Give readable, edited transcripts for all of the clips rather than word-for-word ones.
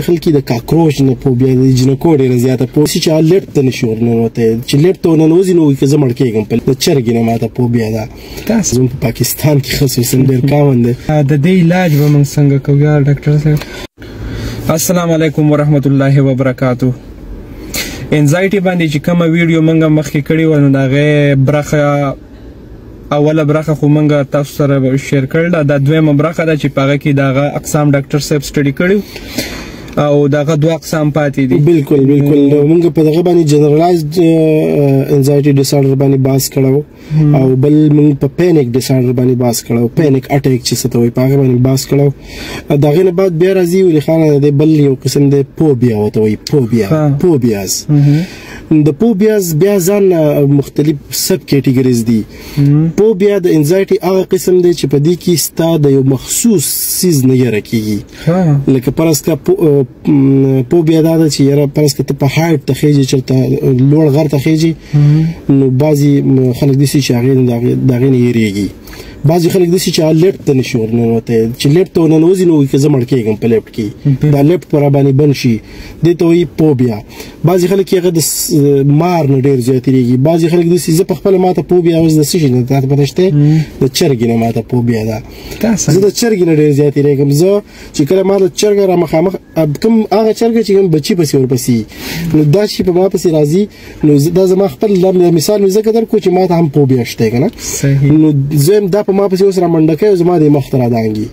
خلک د کاکروچ نه فوبیا د جنکو ډېره زیاته پوه چې لیفت ته نشي ورننوتی، چې لیفت ته ورننوځي نو که زه مړ کېږم. په د چرګې نه ماته فوبیا ده. زموږ په پاکستان کې خصوصا ډېر کامن دی. د دې علاج به موږ څنګه کوو یار ډاکټر صاحب؟ السلام علیکم ورحمت الله وبرکاتو. انزایټي باندې چې کومه ویډیو موږ مخکې کړې وه، نو د هغې برخه اوله برخه خو موږ تاسو سره شیر کړل. دا دویمه برخه ده چې په هغه کې د هغه اقسام ډاکټر صاحب سټډي کړي او دغه دوه اقسام پاتې دي. بالکل بالکل، موږ په دغه باندې جنرالایزډ انزایټي ډیسارډر باندې باس کړو او بل موږ په پینیک ډیسارډر باندې باس کړو، پینیک اٹیک چې څه ته وایي په هغه باندې باس کړو. دغه نه بعد بیا راځي ولي خان د بل یو قسم د فوبیا وته وایي، فوبیا، فوبیاز. د فوبیاز بیا ځان مختلف سب کیټیګریز دي. فوبیا د انزایټي هغه قسم دی چې په دې کې ستا د یو مخصوص سیز نه یره کیږي. لکه فرض کا فوبیا دا ده چې یاره فرض که ته په هایټ ته خېږي، چېرته لوړ غر ته خېږي، نو بعضې خلک داسې چې هغې د هغې نه یریږي. بعضې خلک داسې چې هغه لیفت ته نشي ورننوتی، چې لیفت ته ورننوځي نو که زه مړ کېږم په لیفت کې، دا لیفت پر راباندې بند شي، دې ته وایي فوبیا. بعضې خلک یې هغه د مار نه ډېر زیات یریږي. بعضې خلک داسې، زه په خپله ماته فوبیا اوس د څه شي نه تاته پته شته، د چرګې نه ماته فوبیا ده. زه د چرګې نه ډېر زیات یریږم. زه چې کله ما د چرګه را مخامخ کوم هغه چرګه چې کوم بچي پسې ورپسې، نو دا چې په ما پسې راځي، نو دا زما خپل مثال مې ځکه درکړو چې ماته هم فوبیا شته که نه. نو زه دا په ما پسې اوس را منډه کوي او زما د مخ ته رادانګي.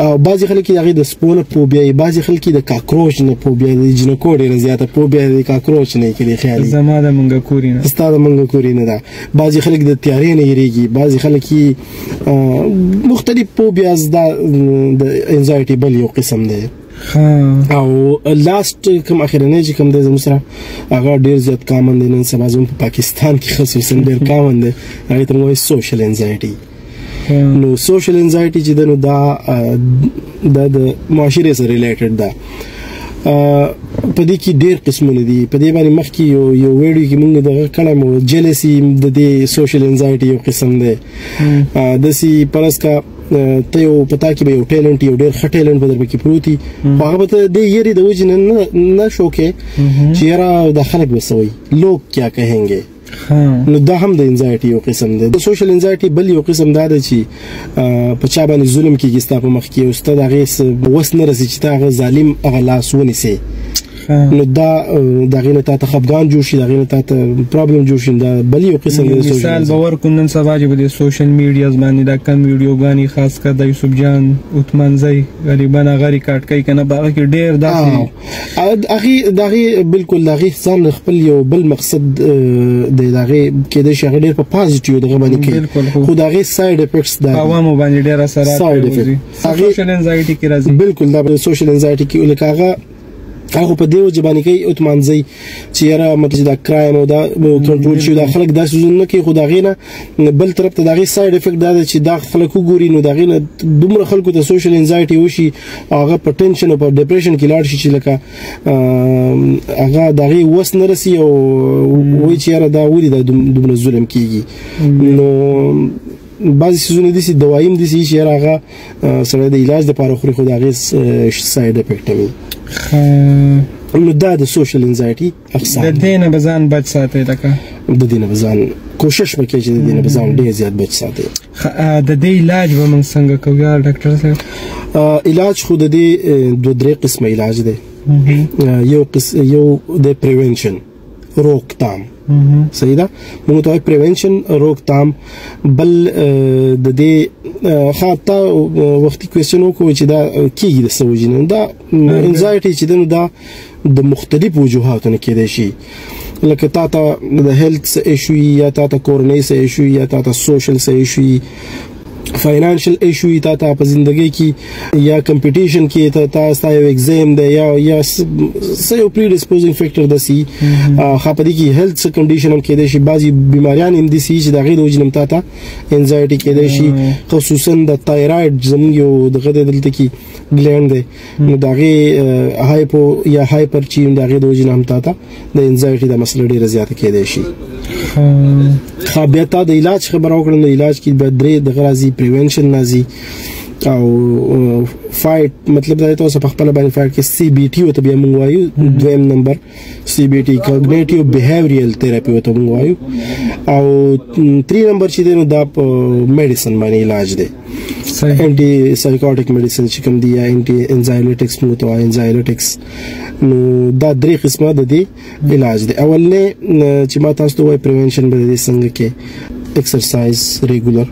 او بعضې خلک یې د هغې د سپو نه فوبیا وي، بعضې خلک یې د کاکروچ نه فوبیا د جینکو ډېره زیاته فوبیا د کاکروچ نه یې کړي خیال زما د منګه کوري نه، ستا د منګه کوري نه ده. بعضې خلک د تیارې نه یریږي، بعضې خلک یې مختلف فوبیاز. دا د انزایټي بل یو قسم دی. او لاست کوم اخرنی چې کوم دی زموږ سره هغه ډېر زیات کامن دی نن سبا زموږ په پاکستان کې خصوصا ډېر کامن دی، هغې ته موږ وایو سوشل انزایټي. نو سوشل انزایټي چې ده نو دا د معاشرې سره ریلیټډ ده. په دې کې ډېر قسمونه دي. په دې باندې مخکې یو ویډیو کې موږ دغه کړی مو، جیلسي د دې سوشل انزایټي یو قسم دی. داسې فرض کا ته یو په تا کې به یو ټیلنټ، یو ډېر ښه ټیلنټ به در پکې پروت وي، خو هغه به ته د یرې د وجې نه نه شو کې چې یاره دا خلک به څه وایي، لوګ کیا کهنګې. نو دا هم د انزایټي یو قسم دی. د سوشل انزایټي بل یو قسم دا دی چې په چا باندې ظلم کېږي ستا په مخ کې او ستا د هغې وس نه رسي چې تا هغه ظالم هغه لاس ونیسې، نو دا د هغې نه تا ته خفګان جوړ شي، د هغې نه تا ته پرابلم جوړ شي. دا بل یو قسم دی. مثال به ورکړو، نن سبا چې په دې سوشل میډیا باندې دا کم ویډیوګانې، خاص کر د یوسف جان عثمانزی غریبان هغه ریکارډ کوي که نه، په هغه کې ډېر داسې هغې د هغې بالکل د هغې ځان خپل یو بل مقصد دی. د هغې کېدای شي هغه ډېر په پازیټیو دغه باندې کوي، خو د هغې سایډ افیکټس دا عوامو باندې ډېر اثرات سایډ افیکټ سوشل انزایټي کې راځي. بالکل، دا سوشل انزایټي کې لکه هغه په دې وجه باندې کوي اتمانځي چې یاره مطلب دا کرایم او دا کنټرول شي، دا خلک داسې نه کوي، خو د هغې نه بل طرف ته د هغې سایډ افیکټ دا دی چې دا خلک وګوري، نو د هغې نه دومره خلکو ته سوشل انزایټي وشي او هغه په ټینشن او په ډپریشن کې لاړ شي چې لکه هغه د هغې وس نه رسي او وایي چې یاره دا ولې دا دومره ظلم کیږي. نو بعضې څیزونه داسې دوايي هم داسې چې یاره هغه سړی د علاج دپاره خوري، خو د هغې سایډ افیکټ وي. نو دا د سوشل انزایټي اقسام. د دې نه به ځان بچ ساتئ، لکه د دې نه به ځان کوشش وکړئ چې د دې نه به ځان ډېر زیات بچ ساتئ. د دې علاج به موږ څنګه کوو یار ډاکټر صاحب؟ علاج خو د دې دوه درې قسمه علاج دی. یو قسم یو د پریونشن، روکتام، صحیح ده، موږ ته پریونشن، روکتام. بل د دې خاطر وختي کوېشن وکړو چې دا کیږي د څه وجې نه دا انزایټي چې ده، نو دا د مختلفو وجوهاتو نه کېدای شي، لکه تا ته د هیلث څه ایشو، یا تا ته کورنۍ څه ایشو، یا تا ته سوشل څه ایشو، فاینانشل ایشو تا ته په زندګۍ کې، یا کمپټیشن کې ته تا ستا یو ایگزام دی، یا څه یو پری ډیسپوزینګ فیکټر دسی. خو په دې کې هیلث کنډیشن هم کېدای شي، بعضې بیماریان هم داسې چې د هغې د وجې نه هم تا ته انزایټي کېدای شي، خصوصا د تایرایډ زموږ یو دغه دی دلته کې ګلینډ دی، نو د هغې هایپو یا هایپر چې د هغې د وجې نه هم تا ته د انزایټي دا مسله ډېره زیاته کېدای شي. ښه، بیا تا د علاج خبره وکړه، نو علاج کې بیا درې دغه راځي، پریونشن راځي، او fight مطلب دا تاسو په خپل باندې fight کې CBT وته بیا مونږ وایو. دویم نمبر CBT cognitive behavioral therapy وته مونږ وایو. او 3 نمبر چې دی نو دا په medicine باندې علاج دی، antipsychotic medicine چې کوم دی یا anti anxiolytics مونږ ته وایو anxiolytics. نو دا درې قسمه د دې علاج دی. اولنې چې ما تاسو ته وایي prevention به د دې څنګه کې، exercise regular،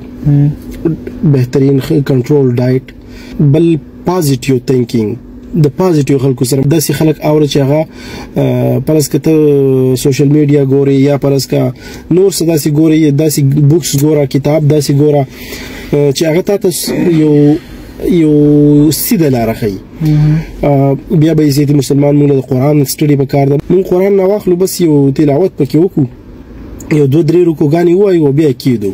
بهترین control diet، بل positive thinking، د positive خلکو سره داسې خلک اوره چې هغه پرس که ته social media ګوري یا پرس که نور څه داسې ګوري، داسې books ګوره، کتاب داسې ګوره چې هغه تا ته یو سیده لاره ښیي. بیا به عزت مسلمان موږ د قرآن study پکار ده، موږ قرآن نه واخلو بس یو تلاوت پکې وکړو، یو دوه درې رکوګانې ووایو او بیا کېدو.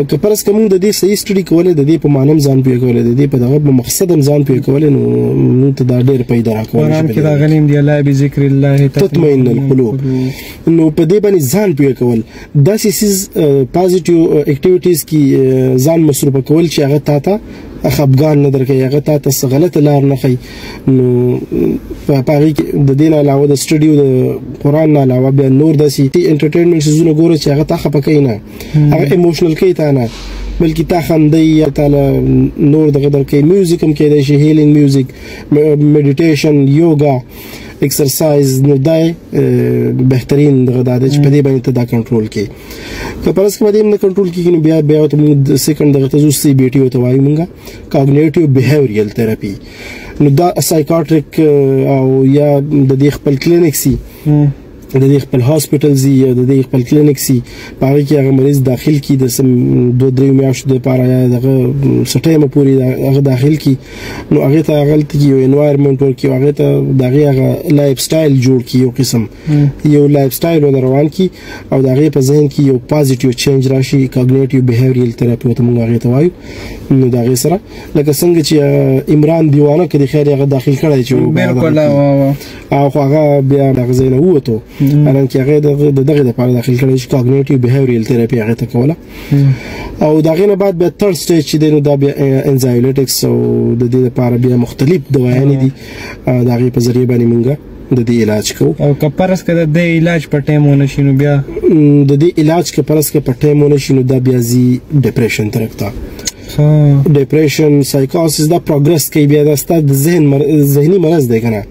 که فرض که موږ د دې صحیح study کولی، د دې په معنی هم ځان پوه کولی، د دې په دغه په مقصد هم ځان پوه کولی، نو موږ ته دا ډېر پیدا راکولی. قرآن کې راغلي هم دي الا بذکر الله تطمئن القلوب. نو په دې باندې ځان پوه کول، داسې څیز positive activities کې ځان مصروف کول چې هغه تا ته خفګان نه درکوي، هغه تا ته څه غلطه لار نه ښیي. نو په هغې کې د دې نه علاوه د study او د قرآن نه علاوه بیا نور داسې entertainment څیزونه ګوره چې هغه تا خفه کوي نه، هغه emotional کوي تا نه، بلکې تا خندوي یا تا له نور دغه درکوي. music هم کېدای شي، healing music، meditation، yoga، exercise. نو دا بهترین دغه دا دی چې په دې باندې ته دا کنټرول کړې. که فرض که په دې هم نه کنټرول کېږي نو بیا ورته موږ second دغه ته ځو، CBT ورته وایو موږ، cognitive behavioral therapy. نو دا psychiatric او یا د دې خپل کلینیک سي، د دې خپل hospital زی یا د دې خپل کلینیک سي، په هغه کې هغه مریض داخل کی د سم دوه درې میاشتو لپاره یا دغه څه ټایمه پورې هغه داخل کی. نو هغه ته هغه کې یو environment ورکړي، هغه ته د هغې هغه lifestyle جوړ کړي، یو قسم یو lifestyle ور روان کړي او د هغې په ذهن کې یو positive change راشي. cognitive behavioral therapy ورته موږ هغې ته وایو. نو د هغې سره لکه څنګه چې عمران دیوانه که د خیر هغه داخل کړی چې بالکل او خو هغه بیا دغه ځای نه ووتو، حالانکه هغه د دغه لپاره داخل کړی چې cognitive behavioral therapy هغه ته کوله. او د هغې نه بعد بیا third stage چې دی نو دا بیا anxiolytics او د دې لپاره بیا مختلف دوايانې دي، د هغې په ذریعه باندې مونږ د دې علاج کوو. او که فرض که د دې علاج په ټایم ونه شي نو بیا د دې علاج که فرض که په ټایم ونه شي نو دا بیا ځي depression طرف ته. depression، psychosis دا progress کوي، بیا دا ستا د ذهن ذهني مرض دی که نه،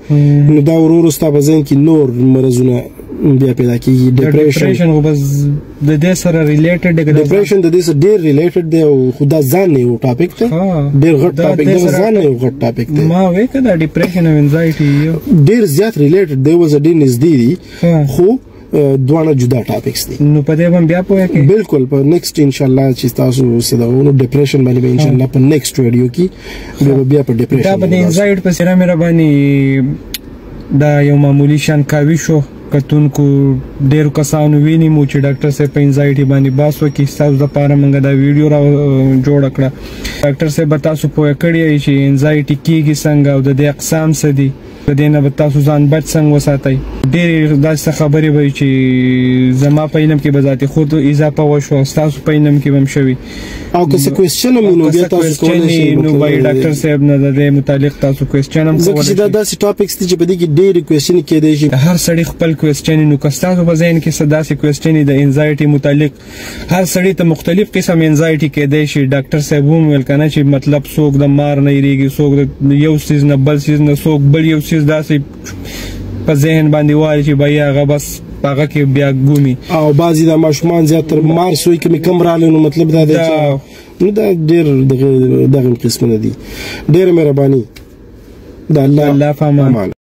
نو دا ورو ورو ستا په ذهن کې نور مرضونه بیا پیدا کیږي. depression خو بس د دې سره related دی. depression د دې سره ډیر related دی او خو دا ځان نه یو topic دی، ډیر غټ topic دی، ځان نه یو غټ topic دی. ما وې کده depression او anxiety ډیر زیات related دی، وزه ډیر نږدې دي، خو دواړه جدا topics دي. نو په دې باندې بیا پوهه کې بالکل په next ان شاء الله چې تاسو صداونو depression باندې به ان شاء الله په next video کې بیا په depression دا په anxiety په سره مهرباني دا یو معمولی شان کاوي شو. کتونکو ډیرو کسانو ویني مو چې ډاکټر صاحب په anxiety باندې بحث وکړي، ستاسو دپاره موږ دا ویډیو را جوړه کړه. ډاکټر صاحب به تاسو پوهه کړی چې anxiety کیږي څنګه او د دې اقسام څه دي، د دې نه به تاسو ځان بچ څنګه وساتئ. ډېرې داسې خبرې به وي چې زما په علم کې به ذاتي خود اضافه وشوه، ستاسو په علم کې به هم شوي. او که څه question هم نو بیا تاسو کولی شئ نو به ډاکټر صاحب نه د دې متعلق تاسو question هم کولی شئ، ځکه چې دا داسې topics دي چې په دې کې ډېرې question کېدای شي. هر سړي خپل question، نو که ستاسو په ذهن کې څه داسې question د anxiety متعلق، هر سړي ته مختلف قسم anxiety کېدای شي. ډاکټر صاحب هم ویل که نه چې مطلب څوک د مار نه یریږي، څوک د یو څیز نه بل څیز نه، څوک بل یو څیز داسې په ذهن باندې وایي چې بیا هغه بس هغه کې بیا ګومي. او بعضې دا ماشومان زیات تر مار سوی کې مې کم راغلی، نو مطلب دا دی چې نو دا ډېر دغه قسمونه دي. ډېره مهرباني، د الله په امان.